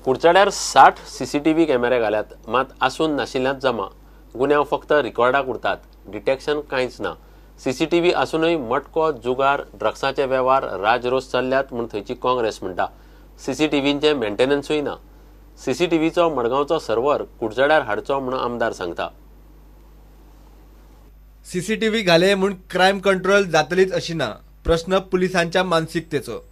कुडचड्यार 60 CCTV कॅमेरे घाल्यात, मात आसून नाशिल्ल्यांत जमा. गुन्यांव फक्त रिकॉर्डाक उरतात, डिटेक्शन कांयच ना. सीसीटीव्ही आसूनय मटको, जुगार, ड्रग्साचे वेव्हार राजरोस चल्ल्यात म्हूण थंयची काँग्रेस म्हणटा. सीसीटीव्हींचें मेंटेनन्सूय ना. सीसीटीव्हीचो मडगांवचो सर्वर कुडचड्यार हाडचो म्हूण आमदार सांगता. सीसीटीव्ही घाले म्हूण क्रायम कंट्रोल जातलीच अशी ना. प्रश्न पुलिसांच्या मानसिकतेचो.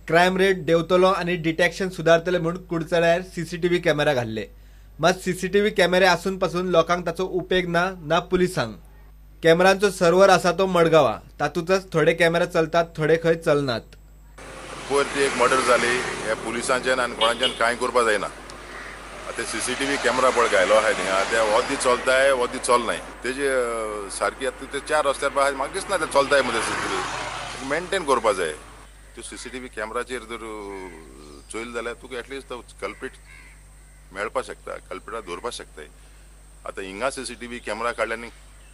क्रायम रेट देंवतलो आनी डिटेक्शन सुदारतले म्हूण कुडचड्यार सीसीटीव्ही कॅमेरा घाल्ले. मात सीसीटीव्ही कॅमेरे आसून पासून लोकांक ताचो उपेग ना, ना पुलिसांक. कॅमेरांचो सर्वर आसा तो मडगांवा, तातूंतच थोडे कॅमेरा चलतात, थोडे खंय चलनात. पयर ती एक मर्डर जाली, हे पुलिसांच्यान आनी कोणाच्यान कांय करपाक जायना. आतां सीसीटीव्ही कॅमेरा पळय घायलो आहाय थिंगा, ते हो दीस चलताय हो दीस चलनाय. तेजे सारकी आतां ते चार रस्त्यार आहा, म्हाका दिसना ते चलताय मरे. सीसीटीव्ही मेंटेन करपा जाय. त्यो सीसीटीव्ही कॅमेराचेर जर चोयलें जाल्यार तुका एटलिस्ट तो कल्प्रीट मेळपाक शकता, कल्प्रिटाक दवरपाक शकताय. आतां हिंगा सीसीटीव्ही कॅमेरा काडल्या आनी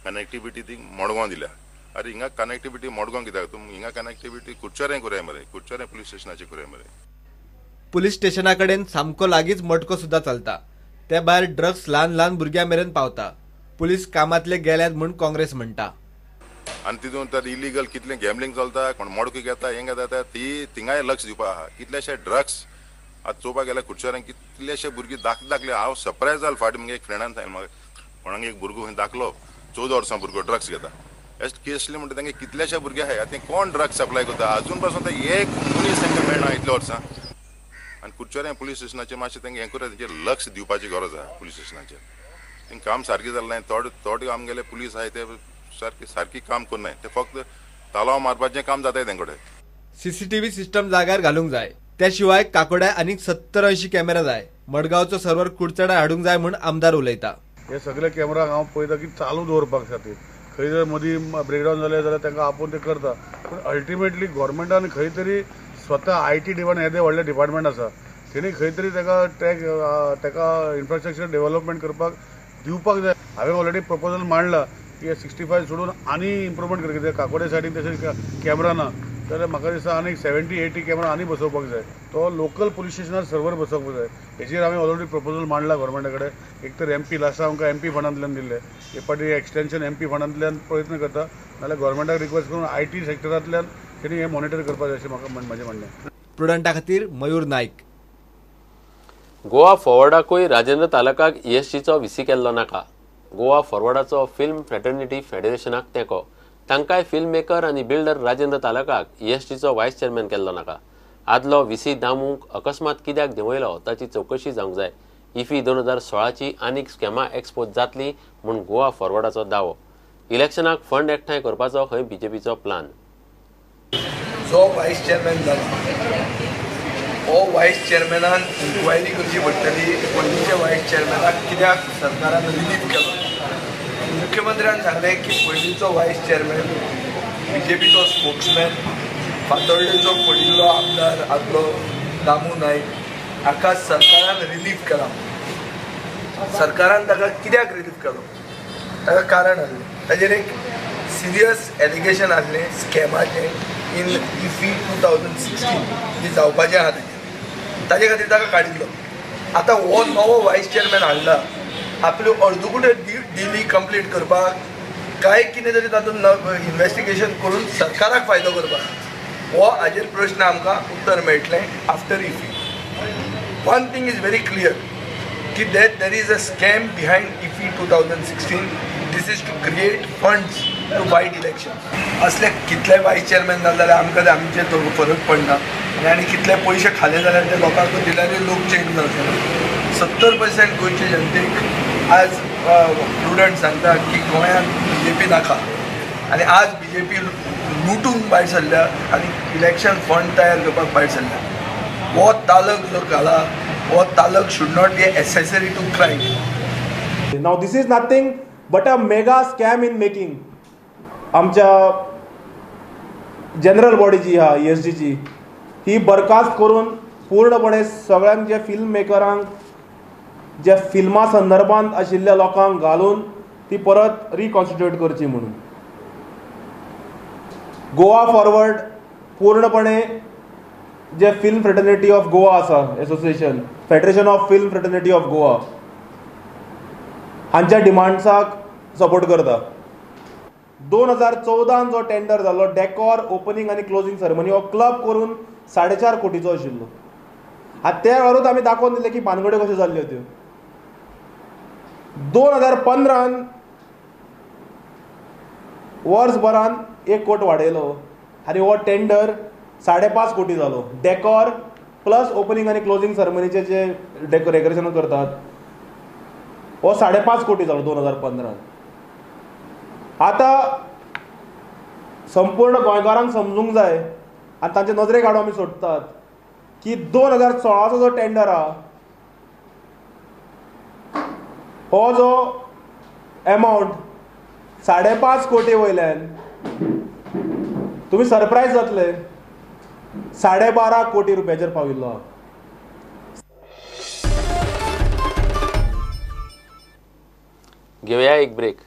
कनेक्टिविटी ती मडगांव दिल्या. अरे हिंगा कनेक्टिविटी मडगांव कित्याक? तूं हिंगा कनेक्टिविटी कुडचडें करया मरे, कुडचडें पुलीस स्टेशनाचेर करया मरे. पुलीस स्टेशना कडेन सामको लागींच मटको सुद्दां चलता. ते भायर ड्रग्स ल्हान ल्हान भुरग्यां मेरेन पावता. पुलीस कामांतले गेल्यात म्हूण काँग्रेस म्हणटा. आनी तितून तर इलिगल कितलें गॅमलिंग चलता, कोण मडको घेता, हें घेता, ती थिंगाय लक्ष दिवपा आहा. कितलेशे ड्रग्स आतां चोवपाक गेल्यार कुडचड्यान कितलेशे भुरगीं धाक धाकले. हांव सरप्रायज जालो फाटीं, मुगे एक फ्रेंडान सांगलें म्हाका, कोणाक एक भुरगो खंय धाकलो 14 वर्सां भुरगो ड्रग्स घेता. केसले म्हणटा तेंगे कितलेशे भुरगे आहाय. आतां कोण ड्रग्स सप्लाय करता अजून पासून ते एक मनीस तांकां मेळना इतल्या वर्सां. आनी कुडचड्यां पुलीस स्टेशनाचेर मातशें तेंगे हें करून तेंचेर लक्ष दिवपाची गरज आहा. पुलीस स्टेशनाचेर तेंगे काम सारकें जालें ना. थोडे थोडे आमगेले पुलीस आहाय ते सारके सारकी काम करनाय, ते फक्त तालांव मारपाचें काम जाताय तेंचे कडेन. सीसीटीव्ही सिस्टम जाग्यार घालूंक जाय. त्या शिवाय काकोड्या आनीक 70-80 कॅमेरा जाय. मडगांवचो सर्वर कुडचड्यार हाडूंक जाय म्हूण आमदार उलयता. हे सगळे कॅमेरा हांव पळयता की चालू दवरपाक खातीर खंय जर मदीं ब्रेकडावन जाले जाल्यार तांकां आपोवन ते करता. पूण अल्टिमेटली गोवोरमेंटान खंय तरी स्वता I T department येदें व्हडलें डिपार्टमेंट आसा, तेणी खंय तरी ताका ट्रॅक ताका इन्फ्रास्ट्रक्चर डेव्हलपमेंट करपाक दिवपाक जाय. हांवें ऑलरेडी प्रपोजल मांडला की 65 सोडून आनी इम्प्रुवमेंट कर, कित्याक काकोडे सायडीन तशें कॅमेरा ना जाल्यार म्हाका दिसता आनीक 70-80 कॅमेरा आनी बसोवपाक जाय. तो लोकल पुलीस स्टेशनार सर्वर बसोवपाक जाय. हेजेर हांवें ऑलरेडी प्रपोजल मांडला गोवोरमेंटा कडेन. एक तर एमपी लास्टाक आमकां एमपी फंडांतल्यान दिल्ले, हे फावटी एक्सटेंशन एमपी फंडांतल्यान प्रयत्न करता, नाल्यार गोवोरमेंटाक रिक्वेस्ट करून I T सेक्टरांतल्यान तेणी हें मॉनिटर करपाक जाय अशें म्हाका म्हाजें म्हणणें. प्रुडंटा खातीर मयूर नायक. गोवा फॉरवर्डाकूय राजेंद्र तालकाक ईएसजीचो व्हीसी केल्लो नाका. गोवा फॉरवर्डाचो फिल्म फ्रेटर्निटी फेडरेशनाक तेंको. तांकांय फिल्म मेकर आनी बिल्डर राजेंद्र तालकाक ईएसजीचो व्हायस चेअरमॅन केल्लो नाका. आदलो व्हीसी दामूक अकस्मात कित्याक देंवयलो ताची चवकशी जावंक जाय. इफी 2016ची आनीक स्कॅमां एक्सपोज जातली म्हूण गोवा फॉरवर्डाचो दावो. इलेक्शनाक फंड एकठांय करपाचो खंय बीजेपीचो प्लान. जो व्हायस चेअरमॅन जाला हो व्हायस चेअरमॅनान इन्क्वायरी करची पडटली. पयलींच्या व्हायस चेअरमॅनाक कित्याक सरकारान रिलीफ केलो? मुख्यमंत्र्यान सांगलें की पयलींचो व्हायस चेअरमॅन बीजेपीचो स्पोक्समॅन, फातोर्डेचो पडिल्लो आमदार आदलो दामू नायक हाका सरकारान रिलीफ केला. सरकारान ताका कित्याक रिलीफ केलो ताका कारण आसलें. ताजेर एक सिरियस एलिगेशन आसलें स्कॅमाचें इन इफी 2016 जी जावपाचें आहा ताजेर, ताजे खातीर ताका काडिल्लो. आतां हो नवो व्हायस चेअरमॅन हाडला आपल्यो अर्दकुट्यो डिली कंप्लीट करपाक काय कितें तरी तातूंत इन्वेस्टिगेशन करून सरकाराक फायदो करपाक, हो हाजेर प्रश्न आमकां उत्तर मेळटलें after IFFI. One thing is very clear की that there is a scam behind IFFI 2016. This is to create funds to fight election. असले कितले वायस चेअरमॅन जाले जाल्यार आमकां आमचेर तो फरक पडना आनी कितले पयशे खाले जाल्यार ते लोकांक दिल्यार लोक चेंज जावचे ना. 70% गोंयचे जनतेक आज प्रुडंट सांगता की गोंयांत बीजेपी नाका आनी आज बीजेपी लुटूंक भायर सरल्या आनी इलेक्शन फंड तयार करपाक भायर सरल्या. हो तालक जो घाला हो Talak should not be accessory to crime. Now this is nothing but a mega scam in making. आमच्या जनरल बॉडी जी आहा ईएसजीची ही बरखास्त करून पूर्णपणे सगळ्यांक जे फिल्म मेकरांक जे फिल्मा संदर्भात आशिल्ल्या लोकांक घालून ती परत रिकॉन्स्टिट्यूट करची म्हणून. गोवा फॉरवर्ड पूर्णपणे जे फिल्म फ्रेटर्निटी ऑफ गोवा आसा association Federation of Film Fraternity of Goa हांच्या डिमांड्साक सपोर्ट करता. 2014 जो टेंडर जाल्लो डेकॉर ओपनींग आनी क्लोजींग सेरेमनी हो क्लब करून 4.5 कोटीचो आशिल्लो. आतां त्या वेळारूच आमी दाखोवन दिलें की भानगड्यो कश्यो जाल्ल्यो त्यो. 2015 वर्सभरान 1 कोट वाडयलो आनी हो टेंडर 5.5 कोटी जालो. डेकॉर प्लस ओपनींग आनी क्लोजींग सेरेमनीचे जे डेकोरेशन करतात हो 5.5 कोटी जालो 2015. आतां संपूर्ण गोंयकारांक समजूंक जाय आनी तांचे नदरेक हाडून आमी सोदतात की 2016चो जो टेंडर आहा हो जो एमावंट 5.5 कोटी वयल्यान तुमी सरप्रायज जातले 12.5 कोटी रुपयाचेर पाविल्लो आहा. घेवया एक ब्रेक.